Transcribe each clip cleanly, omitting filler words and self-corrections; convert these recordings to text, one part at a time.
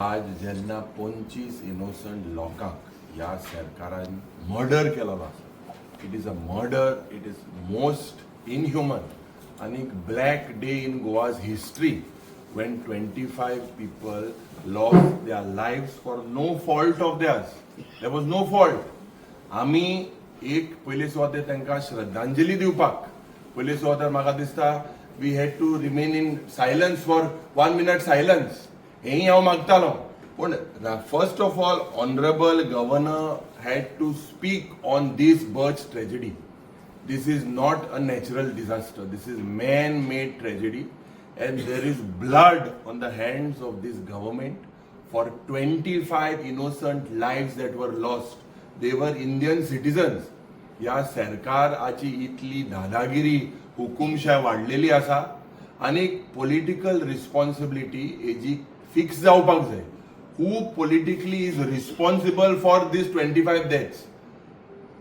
आज जेन्ना 25 इनोसंट लोकांक ह्या सरकारान मर्डर केलेलो आसा, it is a murder, it is most inhuman आनी black day in Goa's history when 25 people lost their lives for no fault of theirs. There was no fault. आमी एक पयले सुवातेर तांकां श्रद्धांजली दिवपाक पयले सुवातेर म्हाका दिसता we had to remain in silence for one minute silence, हेंय हांव मागतालो. पूण first of all, honourable governor had to speak on this Birch tragedy. This is not a natural disaster. This is man-made tragedy, and there is blood on the hands of this government for 25 innocent lives that were lost. They were Indian citizens. ह्या सरकाराची इतली दादागिरी, हुकुमशाय वाडलेली आसा आनी political responsibility हेजी fix जावपाक जाय. Who politically is responsible for this 25 deaths?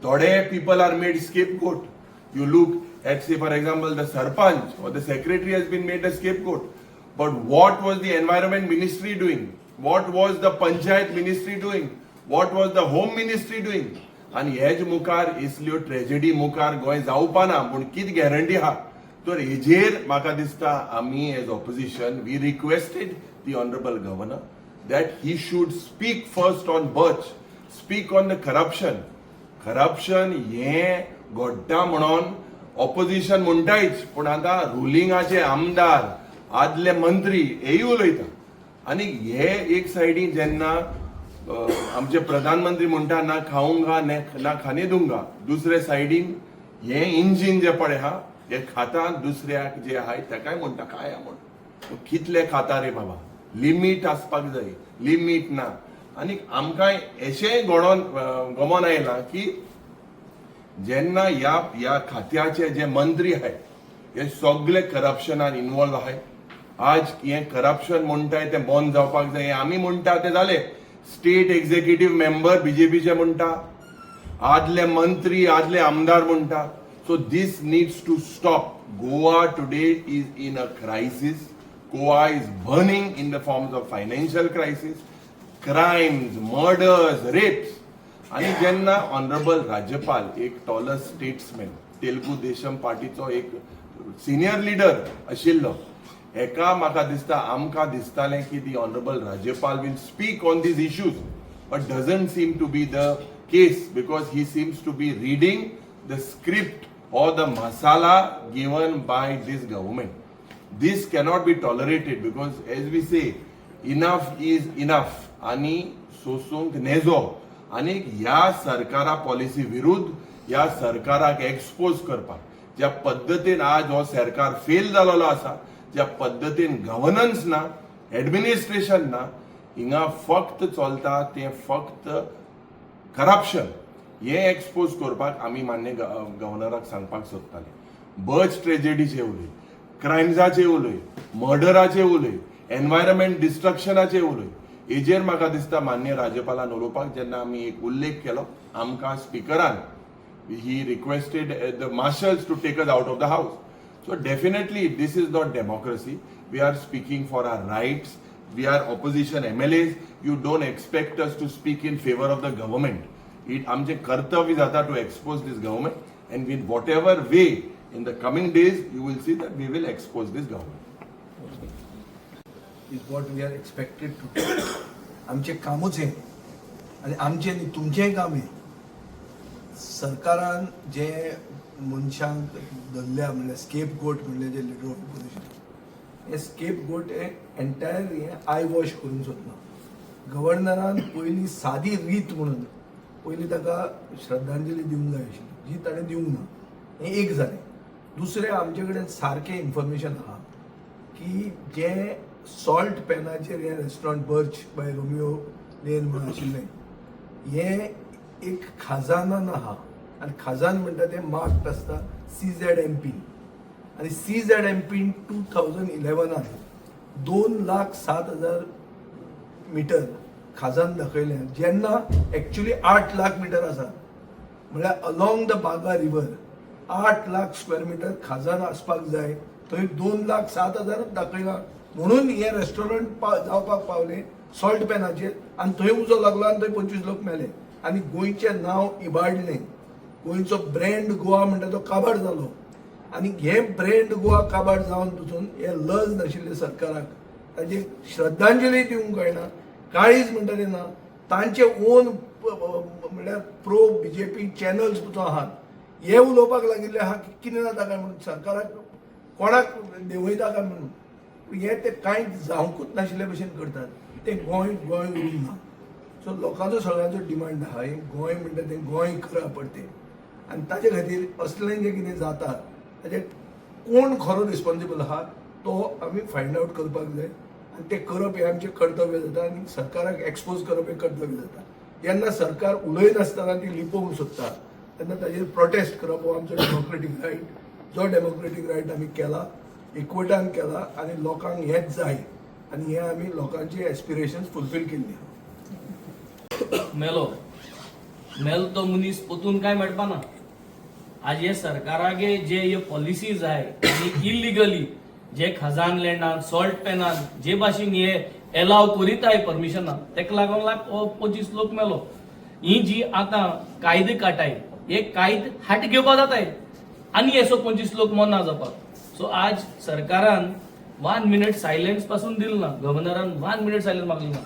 थोडे people are made scapegoat. You look at, say, for example, the sarpanch or the secretary has been made a scapegoat. But what was the environment ministry doing? What was the panchayat ministry doing? What was the home ministry doing? आनी has मुखार इसल्यो tragedy मुखार गोंय जावपा ना पूण कितें guarantee आहा? तर हेजेर म्हाका दिसता आमी as opposition, we requested the honourable governor that he should speak first on Birch, speak on the corruption. Corruption हें घडटा म्हणून ऑपोजिशन म्हणटायच, पूण आतां रुलिंगाचे आमदार, आदले मंत्री हेय उलयता. आनी हे एक सायडीन जेन्ना आमचे प्रधानमंत्री म्हणटा, "ना खाऊंगा ना खाने दूंगा," दुसरे सायडीन हे इंजीन जे पळय आहा, हे खाता, दुसऱ्याक जे आहाय तेकाय म्हणटा खाया म्हण. कितले खाता रे बाबा? लिमीट आसपाक जाय, लिमीट ना. आनी आमकां अशेंय घडोन गमोन आयलां की जेन्ना ह्या ह्या खात्याचे जे मंत्री आहाय, हे सगळे करप्शनान इन्वॉल्व आहाय. आज हें करप्शन म्हणटाय तें बंद जावपाक जाय, हें आमी म्हणटा तें जालें. स्टेट एक्झिक्युटीव मेंबर बीजेपीचे म्हणटा, आदले मंत्री, आदले आमदार म्हणटा. So this needs to stop. Goa today is in a crisis. Goa is burning in the forms of financial crisis, crimes, murders, rapes. आणि जेन्ना ऑनरेबल राज्यपाल, एक टॉलर स्टेट्समॅन, तेलुगू देशम पार्टीचो एक सिनियर लिडर आशिल्लो, हेका म्हाका दिसता, आमकां दिसतालें की the honourable राज्यपाल will speak on these issues, but doesn't seem to be the case because he seems to be reading the script or the masala given by this government. This cannot be tolerated because, as we say, enough is enough. आणि सोसूंक नेजो. आनी ह्या सरकारा policy विरुद्ध, ह्या सरकाराक expose करपाक, ज्या पद्दतीन आज हो सरकार फेल जालेलो आसा, ज्या पद्दतीन गव्हर्नन्स ना, एडमिनिस्ट्रेशन ना, हिंगा फक्त चलता तें फक्त करप्शन, हें एक्सपोज करपाक आमी मान्य गव्हर्नराक सांगपाक सोदताले. बर्च ट्रेजेडीचे उलय, क्रायम्साचे उलय, मर्डराचे उलय, एनवायरमेंट डिस्ट्रक्शनाचे उलय, हेजेर म्हाका दिसता मान्य राज्यपालान उलोवपाक जेन्ना आमी एक उल्लेख केलो, आमकां स्पिकरान he requested the marshals to take us out of the house. So definitely this is not democracy. We are speaking for our rights. We are opposition MLAs. You don't expect us to speak in favor of the government. It आमचें कर्तव्य जाता to expose this government, and in whatever way, in the coming days you will see that we will expose this government. Is what we are expected to do. आमचें कामूच हें आनी आमचें न्ही, तुमचेंय काम हें. सरकारान जे मनशांक धरल्या, म्हणल्यार स्केप गोट, म्हणल्यार जे लिडर ऑफ ऑपोजिशन, हे स्केप गोट हे एंटायर हें I wash करूंक सोदना. गव्हर्नरान पयलीं सादी रीत म्हणून पयलीं ताका श्रद्धांजली दिवंक जाय आशिल्ली, जी ताणें दिवंक ना. हें एक जालें. दुसरें, आमचे कडेन सारकें इन्फॉर्मेशन आहा की जे सॉल्ट पॅनाचेर हें restaurant Birch by Romeo Lane म्हणून आशिल्लें, हें एक खाजानान आहा आनी खाजान म्हणटा तें मार्क्ड आसता सीझेड एमपी. आनी सीझेड एमपी 2011आन 2,07,000 मिटर खाजान दाखयलें, जेन्ना एक्चुली 8 लाख मिटर आसा. म्हणल्यार along the Baga river 8 lakh square meter खाजान आसपाक जाय, थंय 2,07,000 दाखयला. म्हणून हें रेस्टॉरंट जावपाक पावलें. सॉल्ट पॅनाचेर आनी थंय उजो लागलो आनी थंय 25 लोक मेले आनी गोंयचें नांव इबाडलें. गोंयचो ब्रँड गोवा म्हणटा तो काबार जालो आनी हे ब्रँड गोवा काबार जावन पसून हे लज नाशिल्ले सरकाराक ताजी श्रद्धांजली दिवंक कळना, काळीज म्हणटा तें ना. तांचे ओन म्हणल्यार प्रो बीजेपी चॅनल्स पसून आहात, हे उलोवपाक लागिल्ले आहा की कितें जाता काय म्हणून, सरकाराक कोणाक देंवयता काय म्हणून. हे ते कांय जावंकूच नाशिल्ले भशेन करतात. ते गोंय गोंय उरूंक ना. सो लोकांचो सगळ्यांचो डिमांड आहा, हें गोंय म्हणटा तें गोंय करा परतें. आनी ताजे खातीर असलें जें कितें जाता ताजें कोण खरो रिस्पॉन्सिबल आहा तो आमी फायंड आवट करपाक जाय आनी तें करप हें आमचें कर्तव्य जाता आनी सरकाराक एक्सपोज करप हें कर्तव्य जाता. जेन्ना सरकार उलयनासतना ती लिपोवंक सोदता तेन्ना ताजेर प्रोटेस्ट करप हो आमचो डेमोक्रेटीक रायट, जो डेमोक्रेटीक रायट आमी केला, एकवटान केला आनी लोकांक हेंच जाय आनी हें आमी लोकांची एस्पिरेशन्स फुलफील केल्ली आहा. मेलो मेलो तो मनीस पोतून काय मेळपाना. आज हे सरकारागे जे हे पॉलिसीज आहाय आनी इलिगली जे खजान लँडान सॉल्ट पॅनान जे भाशेन हे एलाव करीताय परमिशनां तेका लागून लाग हो 25 लोक मेलो. ही जी आतां कायदे काटाय हे कायदे हाट घेवपा जाताय आनी असो 25 लोक मरना जावपाक. सो आज सरकारान 1 मिनट सायलन्स पासून दिल ना, गव्हर्नरान 1 मिनट सायलन्स मागली ना,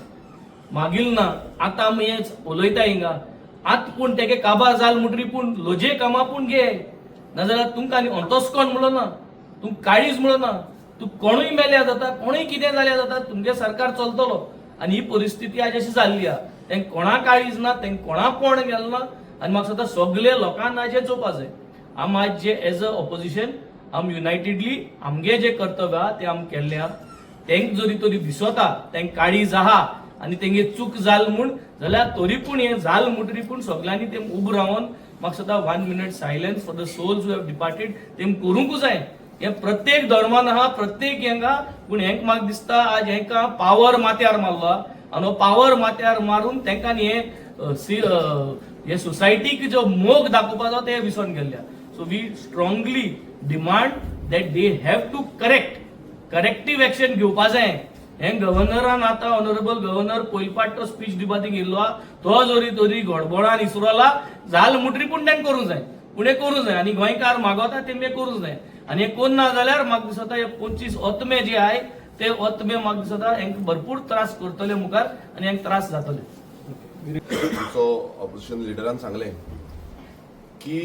मागील ना. आतां आमी हेच उलयता हिंगा आत पूण तेगे काबार जाल म्हणटरी पूण लोजे कामां पूण घे, नाजाल्यार तुमकां आनी अंतस्कोण म्हणलो ना, तुमकां काळीज म्हणलो ना, तूं कोणूय मेल्या जाता, कोणूय कितें जाल्यार जाता, तुमगे सरकार चलतलो. आनी ही परिस्थिती आज अशी जाल्ली आहा, तेंक कोणा काळीज ना, तेंक कोणा पोण गेलो ना. आनी म्हाका दिसता सगळे लोकांक आज हें चोवपा जाय. आम आज जे एज अ ऑपोजिशन आम युनायटेडली आमगे जे कर्तव्य आहा तें आम केल्लें आहा. तेंक जरी तरी दिसता तेंक काळीज आहा आनी तेंगे चूक जाल म्हूण जाल्यार तरी पूण हें जाल म्हणटरी पूण सगळ्यांनी तें उबो रावन म्हाका दिसता 1 minute silence for the souls who have departed तें करूंकूच जाय. हें प्रत्येक धर्मान आहा, प्रत्येक हेंगा, पूण हेंक म्हाका दिसता आज हेंकां पावर माथ्यार मारलो आनी हो पावर माथ्यार मारून तेंकां हें हे सोसायटीक जो मोग दाखोवपाचो ते विसरून गेल्ले. So we strongly demand that they have to corrective action घेवपा जाय. हें गव्हर्नरान आतां ऑनरेबल गव्हर्नर पयले फावट तो स्पीच दिवपा थिंग येयल्लो आहा, तो जरी तरी गडबडान इसरोला जाल म्हणटरी पूण तेणें करूंक जाय, पूण हें करूंक जाय आनी गोंयकार मागोता तेमी हें करूंक जाय. आनी हें कोन्ना जाल्यार म्हाका दिसता हे 25 ओतमे जे आहाय ते ओतमे म्हाका दिसता हेंकां भरपूर त्रास करतले मुखार आनी हेंकां त्रास जातले. आमचो ऑपोजिशन लिडरान सांगलें की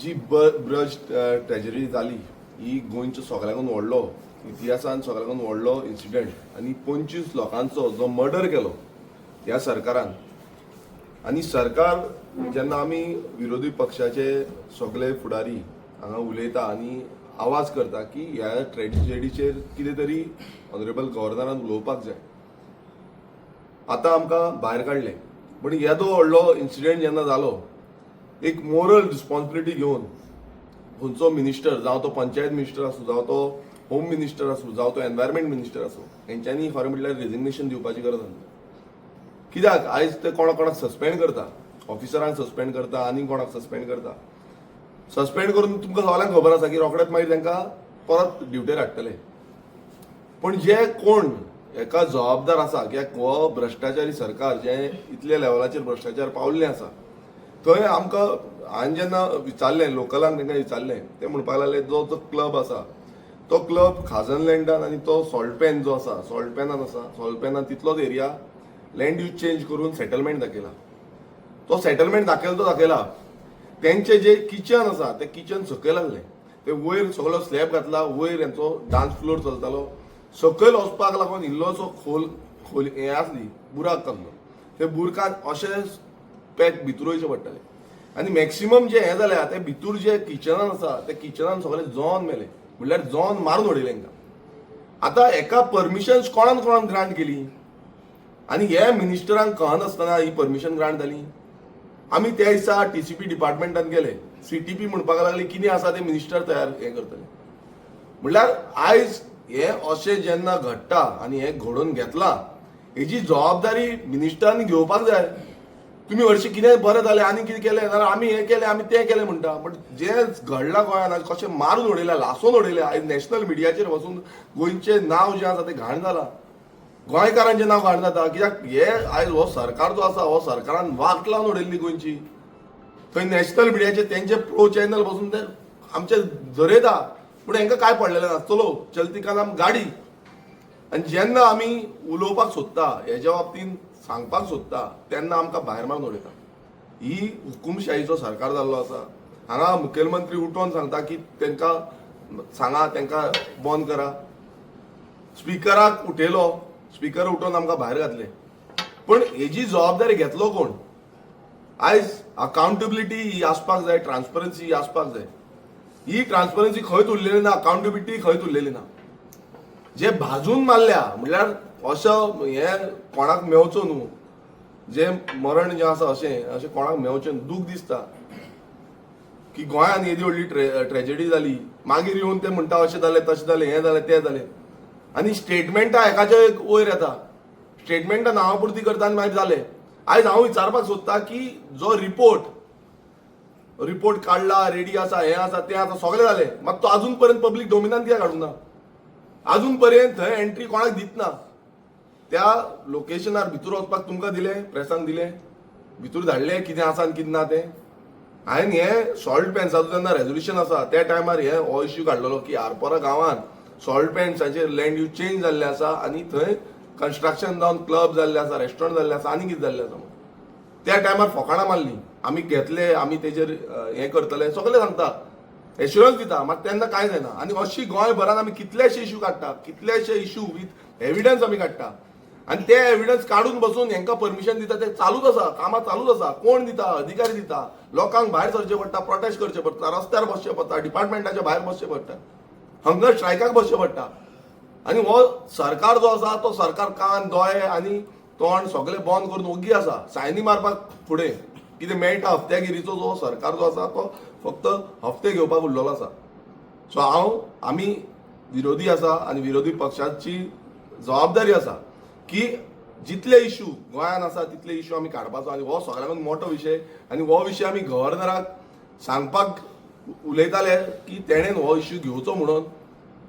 जी ब्रज ट्रेजरी जाली ही गोंयचो सगळ्याकून व्हडलो इतिहासान सगळ्याकून व्हडलो इन्सिडंट आनी 25 लोकांचो जो मर्डर केलो ह्या सरकारान. आनी सरकार जेन्ना आमी विरोधी पक्षाचे सगळे फुडारी हांगा उलयता आनी आवाज करता की ह्या ट्रेजेडीचेर कितें तरी ऑनरेबल गव्हर्नरान उलोवपाक जाय, आतां आमकां भायर काडले. पूण येदो व्हडलो इन्सिडंट जेन्ना जालो, एक मोरल रिस्पॉन्सिबिलिटी घेवन खंयचो मिनिस्टर, जावं तो पंचायत मिनिस्टर आसूं, जावं तो होम मिनिस्टर आसूं, जावं तो एनवायरमेंट मिनिस्टर आसूं, हेंच्यांनी खरें म्हटल्यार रेजिग्नेशन दिवपाची गरज आसली. कित्याक आयज ते कोणा कोणाक सस्पेंड करता, ऑफिसरांक सस्पेंड करता आनी कोणाक सस्पेंड करता. सस्पेंड करून तुमकां सगळ्यांक खबर आसा की रोखडेच मागीर तांकां परत ड्युटेर हाडटले. पूण जे कोण एका जबाबदार आसा की हो भ्रश्टाचारी सरकार जे इतल्या लेवलाचेर भ्रश्टाचार पावल्ले आसा, थंय आमकां हांवें जेन्ना विचारलें लोकलांक, तांकां विचारलें, ते म्हणपाक लागले जो जो क्लब आसा तो क्लब खाजन लँडान आनी तो सॉल्ट पॅन जो आसा सॉल्ट पॅनान आसा, सॉल्ट पॅनान तितलोच एरिया लँड यूज चेंज करून सेटलमेंट दाखयला. तो सेटलमेंट दाखयला तो दाखयला, तेंचे जे किचन आसा ते किचन सकयल आहलें, ते वयर सगळो स्लॅब घातला, वयर हेंचो डान्स फ्लोर चलतालो, सकयल वचपाक लागून इल्लोसो खोल खोल हें आसली बुराक आसलो, ते बुरकान अशें पॅक भितर वयचें पडटालें. आनी मॅक्सिमम जे हें जाल्या ते भितूर जे किचनान आसा ते किचनान सगळे जॉन मेले, म्हणल्यार जॉन मारून उडयले तांकां. आतां हेका परमिशन कोणान कोणान ग्रांट केली आनी हे मिनिस्टरांक कळनासतना ही परमिशन ग्रांट जाली. आमी त्या दिसा टीसीपी डिपार्टमेंटान गेले, सीटीपी म्हणपाक लागली कितें आसा ते मिनिस्टर तयार हें करतले. म्हणल्यार आयज हे अशें जेन्ना घडटा आनी हें घडोवन घेतलां हेजी जबाबदारी मिनिस्टरांनी घेवपाक जाय. तुमी हरशीं कितें बरें जालें आनी कितें केलें जाल्यार आमी हें केलें आमी तें केलें म्हणटा, बट जें घडलां गोंयांत आयज कशें मारून उडयलां, लासून उडयलें, आयज नॅशनल मिडियाचेर वचून गोंयचें नांव जें आसा तें घाण जालां. गोंयकारांचें नांव घाण जाता कित्याक हे आयज हो सरकार जो आसा हो सरकारान वाट लावन उडयल्ली गोंयची. थंय नॅशनल मिडियाचे तेंचे प्रो चॅनल बसून ते आमचे झरयता, पूण हेंकां कांय पडलेलें ना. चलो चलती का नाम गाडी. आनी जेन्ना आमी उलोवपाक सोदता, हेज्या बाबतीन सांगपाक सोदता, तेन्ना आमकां भायर मारून उडयता. ही हुकुमशाहीचो सरकार जाल्लो आसा. हांगा मुखेलमंत्री उठोन सांगता की तेंकां सांगा, तेंकां बंद करा. स्पिकराक उठयलो, स्पिकर उठोवन आमकां भायर घातले. पूण हेजी जबाबदारी घेतलो कोण? आयज अकाउंटेबिलिटी ही आसपाक जाय, ट्रान्सपरन्सी ही आसपाक जाय. ही ट्रान्सपरन्सी खंयच उरलेली ना, अकाउंटेबिलिटी खंयच उरलेली ना. जे भाजून मारल्या म्हणल्यार असो हे कोणाक मेवचो न्हू, जे मरण जें आसा अशें अशें कोणाक मेवचें न्हू. दूख दिसता की गोंयांत येदी व्हडली ट्रेजेडी जाली, मागीर येवन ते म्हणटा अशें जालें, तशें जालें, हें जालें, तें जालें, आनी स्टेटमेंटां एकाच्या एक वयर येता. स्टेटमेंटां नांवा पुरती करता आनी मागीर जालें. आयज हांव विचारपाक सोदता की जो रिपोर्ट काडला, रेडी आसा, हें आसा, तें आसा, सगळें जालें, मात तो अजून पर्यंत पब्लीक डोमिनान कित्याक हाडूंक ना? अजून पर्यंत थंय एंट्री कोणाक दितना? त्या लोकेशनार भितर वचपाक तुमकां दिलें, प्रेसांक दिलें, भितर धाडलें, कितें आसा आनी कितें ना तें. हांवें हें सॉल्ट पॅन्साचो जेन्ना रेजोल्युशन आसा त्या टायमार हे हो इश्यू काडलेलो की आरपोरा गांवांत सॉल्ट पॅन्साचेर लँड यूज चेंज जाल्लें आसा आनी थंय कन्स्ट्रक्शन जावन क्लब जाल्लें आसा, रेस्टॉरंट जाल्लें आसा, आनी कितें जाल्लें आसा म्हणून. त्या टायमार फोकाणां मारली, आमी घेतले, आमी तेजेर हें करतले, सगळें सांगता, एश्युरन्स दिता, मात तेन्ना कांय जायना. आनी अशी गोंयभरान आमी कितलेशे इश्यू काडटा, कितलेशे इश्यू विथ एविडन्स आमी काडटा, आनी ते एविडन्स काडून बसून हेंकां परमिशन दिता, ते चालूच आसा, कामां चालूच आसा. कोण दिता? अधिकारी दिता. लोकांक भायर सरचें पडटा, प्रोटेस्ट करचें पडटा, रस्त्यार बसचें पडटा, डिपार्टमेंटाच्या भायर बसचें पडटा, हंगर स्ट्रायकाक बसचें पडटा. आनी हो सरकार जो आसा तो सरकार कान, दोळे आनी तोंड सगळें बंद करून ओग्गी आसा. सायनी मारपाक फुडें कितें मेळटा. हप्त्यागिरीचो जो सरकार जो आसा तो फक्त हप्ते घेवपाक उरलेलो आसा. सो आमी विरोधी आसा आनी विरोधी पक्षाची जबाबदारी आसा की जितले इश्यू गोंयांत आसा तितले इश्यू आमी काडपाचो. आनी हो सगळ्यांकून मोठो विशय, आनी हो विशय आमी गव्हर्नराक सांगपाक उलयताले की तेणेन हो इश्यू घेवचो म्हणून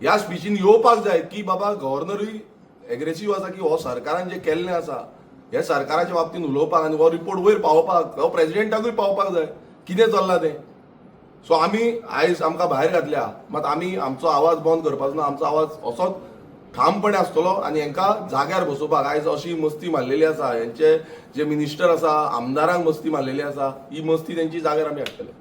ह्या स्पिचीन येवपाक जाय की बाबा गव्हर्नरूय एग्रेसीव आसा की हो सरकारान जें केल्लें आसा हे सरकाराच्या बाबतींत उलोवपाक आनी हो रिपोर्ट वयर पावोवपाक, हो प्रेजिडेंटाकूय पावपाक जाय कितें चल्लां तें. सो आमी आयज आमकां भायर घातल्या, मात आमी आमचो आवाज बंद करपाचो ना. आमचो आवाज असोच ठामपणे आसतलो आनी हेंकां जाग्यार बसोवपाक. आयज अशी मस्ती मारलेली आसा, हेंचे जे मिनिस्टर आसा, आमदारांक मस्ती मारलेली आसा, ही मस्ती तेंची जाग्यार आमी हाडटले.